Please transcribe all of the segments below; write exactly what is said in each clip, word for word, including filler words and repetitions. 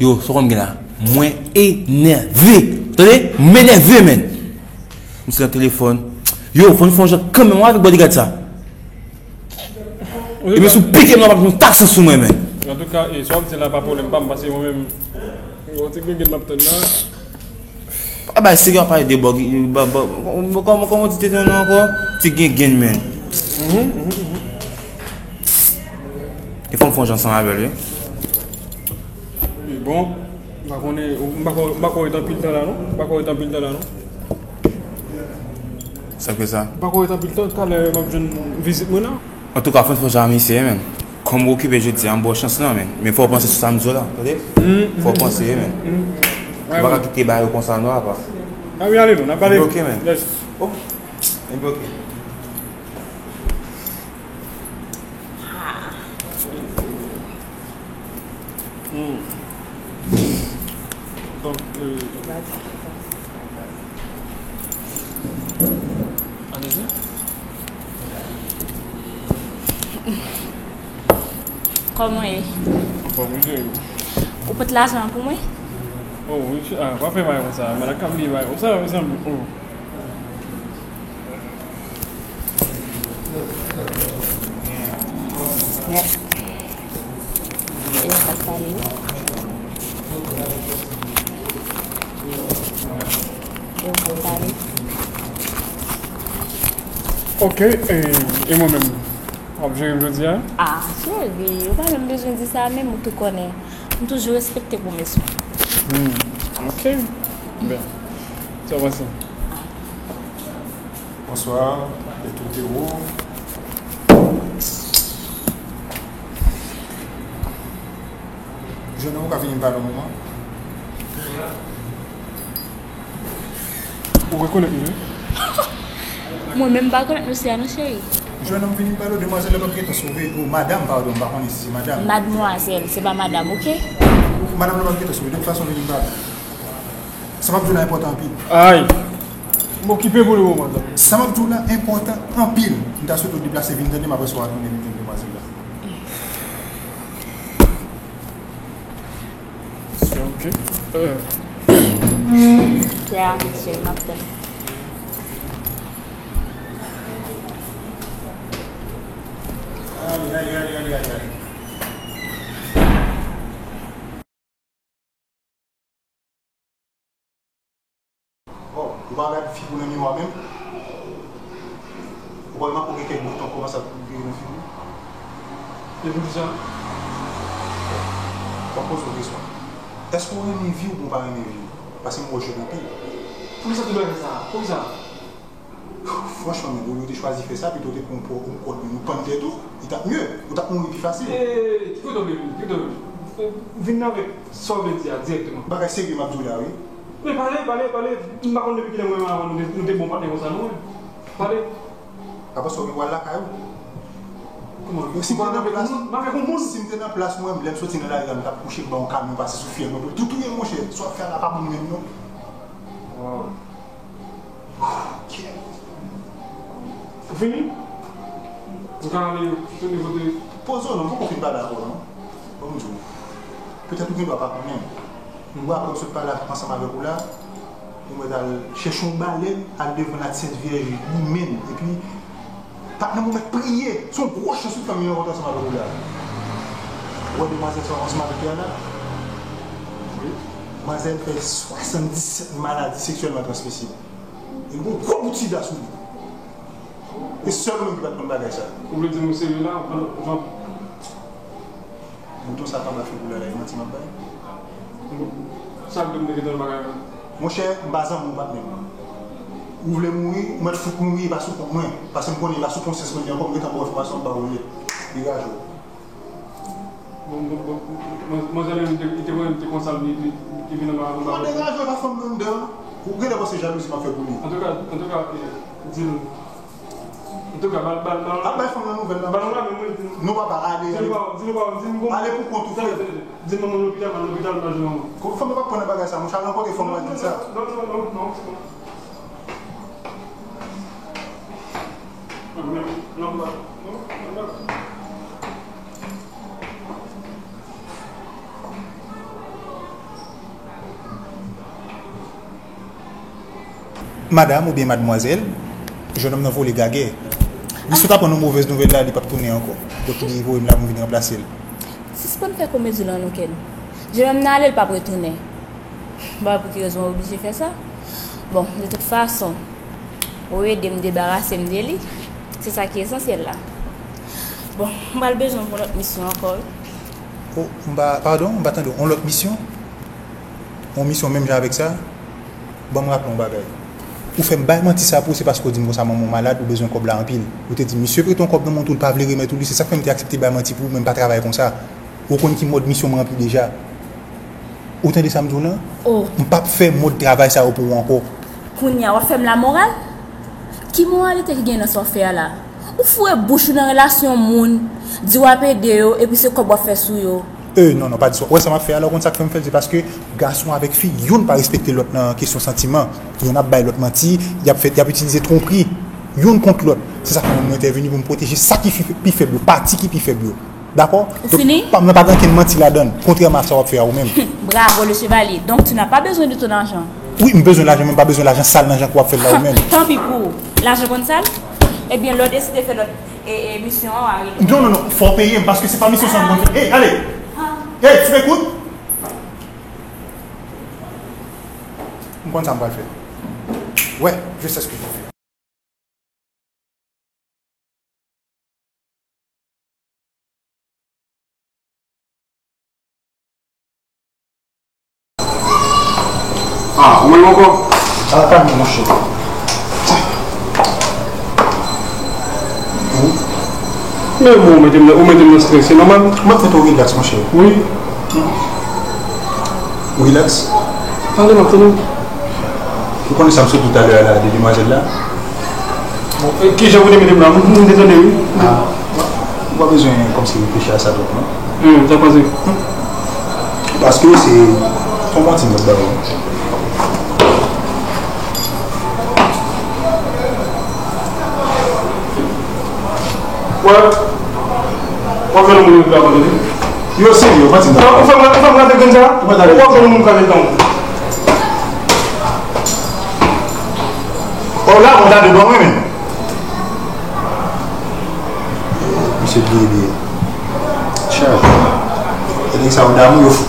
Yo, sa w konn gen la? Mwen enève. Tande? M enève, menn. M sot nan telefòn. Yo, fò n fè yon jan kanmenm avèk bodyguard sa. Epi si w pike m nan, w ap jwenn yon taksi sou mwen, menn. Antouka, e, sa w ap di la pa pwoblèm pa m, paske mwen menm, yon ti grenn m ap tann la. Pa bay serye, w ap pale de bòg, ba, ba, kòman, kòman w di te non ankò? Ti grenn, menn. E fò m fè yon jan ansanm avè l, wi. Bon, m pa konnen, m pa kwè, m pa kwè w ret anpil tan la, non? M pa kwè w ret anpil tan la, non? Sa k fè sa? M pa kwè w ret anpil tan, talè m ap jwenn vizit mwen la. Antouka, fò n fè jan misye, menn. Kòm w okipe jodi a, m ba w chans lan, menn. Men fò w panse sou sa m di w la, tande? Fò w panse, menn. Ou pa ka kite bagay yo konsa, non, apa. A wi, ale non, n ap pale. Ebyen, ok, menn. Yes. Oh, ebyen, ok. Hmm. Donk, euh, allez-y. Kòman w ye? Anfòm, wi, cheri. Ou pot lajan an pou mwen? Oh, wi, cheri. Ah, pa fè bagay konsa. Malak ka bliye bagay konsa, mezanmi. Oh. Ok, e, e mwen menm? W ap jere m jodi a? Ah, cheri, ou pa menm bezwen di sa menm, ou tou konnen. M toujou respekte pwomès mwen. Hmm, ok. Ben, sa w panse? Bonswa, Petro Tero. Jèn nonm ou ka vini m pale yon moman? Ou rekonèt li, wi? Mwen menm m pa rekonèt mesye a non, cheri. Jèn nonm vini m pale w, demwazèl la p ap gentan sove, o madanm, padon, m pa konnen si se madanm. Madmwazèl, se pa madanm, ok? Madanm la p ap gentan sove, de tout fason vini m pale w. Sa m ap di w la enpòtan anpil. Ay! M okipe pou le moman, zanmi. Sa m ap di w la enpòtan anpil. M ta swete w deplase vin tande m, apre sa w a tounen vin jwenn demwazèl la. Ok. Euh. Kè a, cheri, m ap tann. Ay, ay, ay, ay, ay, ay. Bon, ou pa gad figi w nan miwa menm? Ou pa remake gen kèk bouton kòmanse ap vire nan figi w? E poukisa? Bon, m ap poze w kesyon. Èske w renmen vi w oubyen w pa renmen vi w? Paske m wè w jèn anpil. Poukisa tout bagay sa? Poukisa? Franchman, men, olye w te chwazi fè sa, pito w te pran yon pò, yon kòd, men ou pann tèt ou, li t ap mye. Ou t ap mouri pi fasil. Ey, kite w, baby, kite w. Vin avèk sa w vle di a dirèkteman. Bagay serye m ap di w la, wi. Men pale, pale, pale. M pa konn depi kilè mwen menm avè w nou te, nou te bon patnè konsa, non, wi. Pale. Apre sa, ou gen pou al lakay ou. Kòman? Si m te nan plas, m avèk yon moun. Si m te nan plas mwen, lè m soti nan lari a, m t ap kouche m ba yon kamyon pase sou fyèl mwen pou l tou touye m, monchè. Sa w ap fè a la pa bon menm, non. Wow. Ou fini? Ou ka ale tounen kote. Poze w non, m poko fin pale avè w non. Ban m di w. Petèt ou gen dwa pa konnen m. Ou wè apre m sot pale ansanm avèk ou la, ou mèt al chèche yon balèn, al devan Lat Sent Vyèj, goumen l. Epi, patnè m, ou mèt priye. Se yon gwo chans ou fè m vin rankontre ansanm avèk ou la. Ou wè demwazèl sa ansanm avèk li a la? Wi. Demwazèl fè swasanndisèt maladi seksyèlman transmisib. E m gen yon gwo bout sida sou li. E sèl ou menm ki pa t konn bagay sa. Ou vle di m ou serye la? Ou pa, ou pa... Mouton sa pa ba figi w la, e manti m ap bay? Sa k vle m te gentan bagay la? Monchè, m pa zanmi w, patnè m. Ou vle mouri, ou mèt fout mouri, e pa sou kont mwen. Paske m konnen e pa sou konsyans mwen li ankò, m gentan ba w enfòmasyon, m ba w li. Degaje w. Bon, bon, bon, bon, manzè menm, li te, li te konnen, li te konsa, li, li, li vin anba, anba. Mwen degaje w, pa fanm nan anndan. Ou genlè panse jalouzi m ap fè pou li. Antouka, antouka, eh, di l, antouka, ba l, ba l, ba l. Ap bay fanm nan nouvèl nan. Ba l la, men mwen, di l. Non, papa, ale, ale. Di l pa, di l pa, di l bon. Ale pou kont ou, frè. Di l manman lopital, manman lopital, pa jwenn manman. Fanm nan pa pran nan bagay sa, monchè, al rankontre fanm nan, di l sa. Non, non, non, non, se bon. Non, non, non, non, non. Madam oubyen madmwazèl, jennonm nan vole gagè. Li sot aprann yon movèz nouvèl la, li p ap tounen ankò. Donk, li voye m la pou m vin ranplase l. Sispann fè komedi lan non, Ken. Jennonm nan ale, l p ap retounen. M pa wè pou ki rezon w oblije fè sa. Bon, de tout fason, ou ede m debarase m de li. Se sa ki esansyèl la. Bon, m pral bezwen w pou yon lòt misyon ankò, wi. Oh, m pa, padon, m pa tande w. Yon lòt misyon? Yon misyon menm jan avèk sa? Ban m raple w yon bagay. Ou fè m bay manti sa pou ou, se paske w di m konsa manman w malad, ou bezwen kòb la anpil. Ou te di m, misye prete yon kòb nan men w tou, l pa vle remèt ou li, se sa k fè m te aksepte bay manti pou ou, men m pa travay konsa. Ou konn ki mòd misyon m ranpli deja. Ou tande sa m di w lan? Oh. M p ap fè mòd travay sa yo pou ou ankò. Kounye a, w ap fè m lamoral? Ki moralite ki gen nan sa w ap fè a la? Ou foure bouch ou nan relasyon moun, di w ap ede yo, epi se kòb w ap fè sou yo. E, non, non, pa di sa. Ou wè sa m ap fè a la, ou konn sa k fè m fè l, se paske gason avèk fi, youn pa respekte lòt nan kesyon santiman. Youn ap bay lòt manti, y ap fè, y ap itilize twonpri, youn kont lòt. Se sa k fè mwen entèvini pou m pwoteje sa ki fi, pi fèb yo, pati ki pi fèb yo. Dakò? Ou fini? Donk, pa, mwen pa gen okenn manti ladan l, kontrèman a sa w ap fè a ou menm. Bravo, le chevalier. Donc, tu n'as pas besoin de ton argent. Wi, m bezwen lajan, men m pa bezwen lajan sal nan jan ke w ap fè l la ou menm. Tanpi pou ou. Lajan konn sal? Ebyen, lè w deside fè lòt, e, e, misyon an, w a rele. Non, non, non, fò w peye m, paske se pa misyon sa m konn fè. Ey, ale! Ey, tu m'écoutes? M konn sa m pral fè. Ouais, je sais ce que je vais faire. Ah, ou menm ankò? Ah, kalme, monchè. Men bon, ou mete m nan, ou mete m nan strès, se nòmal. Mwen mete w rilaks, monchè. Wi. Rilaks. Tande, m ap tande w. Ou konnen sa m sot di w talè a la, de demwazèl la? Bon, e, kijan pou te mete m la? M, m te tande, wi. Ah, ou pa bezwen kòmsi reflechi a sa twòp, non? Hmm, sa k pase? Paske se yon manti m t ap ba ou. Wè. W ap jwenn yon moun ki ka konte li. Yo serye, yo manti m t ap ba ou. Ou fè m, ou fè m rate grenn sa? Ou pa ta. W ap jwenn yon moun ki ka vin tankou. Oh, la, mwen ta de bò mwen menm. Misye bliye, bliye. Chè. E nèg sa yo damou, yo fou.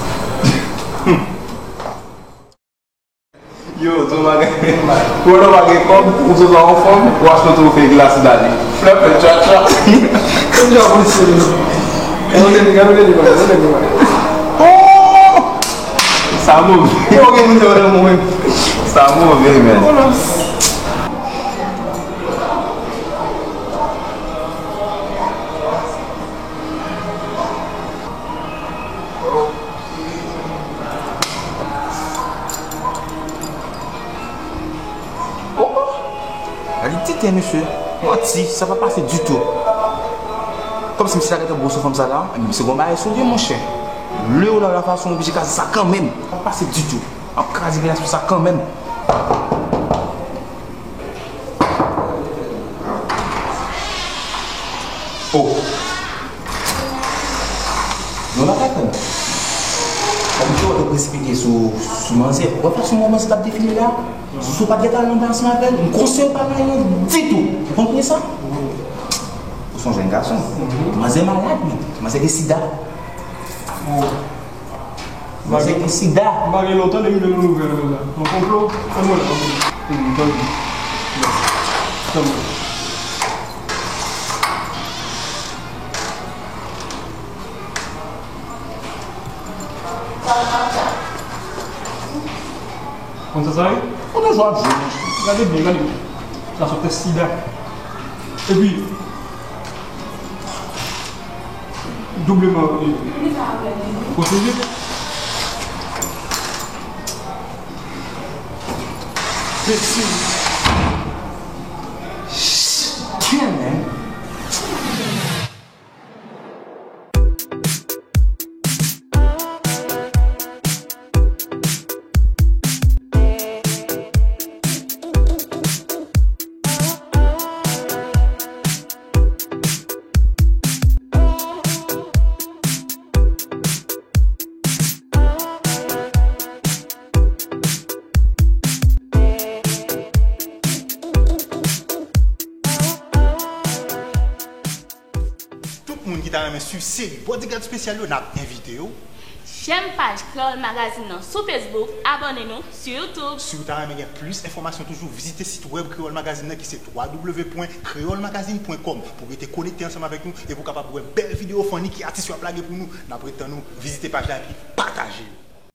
Yo, di w bagay. Pou w pa gen kòb, ou sot anfòm, ou achte yon twofe glas dade. Flèp, flèp, tcha, tcha. Kòm jan polisye yo. Gade w teni, gade w teni, gade w teni. Oh! Sa move. Yo, gen moun yo nan mwen. Sa move, men. Oh, oh. Gade tenten, mesye. Manti, sa pa pase ditou. Kòmsi misye ta gentan bwose fanm sa la, ebyen, misye gon bagay sou li, monchè. Lè w la, la fason oblije kraze sa kanmenm. Sa pa pase ditou. M ap kraze grenn pou sa kanmenm. Oh. Non, la pa tann. Kòm ke w te presipite sou, sou manzè. Ou wè fason manzè t ap defile la? Si w pa t gen talan ansanm avè l, m konseye w pa nan yon ditou. Ou konprann sa? Ou se yon jèn gason. Manzè malad, wi. Manzè gen sida. Manzè gen sida. M pa gen lontan depi m jwenn yon nouvèl konsa. Yon konplo? Fè m wè. Tann. Tann. Konn sa sa ye? Ou toujou ap jwe, monchè. Gade byen, gade byen. Sa se yon tès sida. Epi, doubleman, e, pwoteje. Se, se, damn, man. Moun ki ta renmen swiv seri Bodyguard Spesyal yo, n ap envite yo. J'aime paj Kreyòl Magazine nan sou Facebook, abòne nou sou YouTube. Si w ta renmen gen plis enfòmasyon toujou, vizite sit wèb Kreyòl Magazine nan ki se w w w pwen kreyòl magazine pwen kòm pou w rete konekte ansanm avèk nou e pou w kapab wè bèl videyo funny ki atis yo ap lage pou nou. N ap ret tann ou, vizite paj la epi pataje l.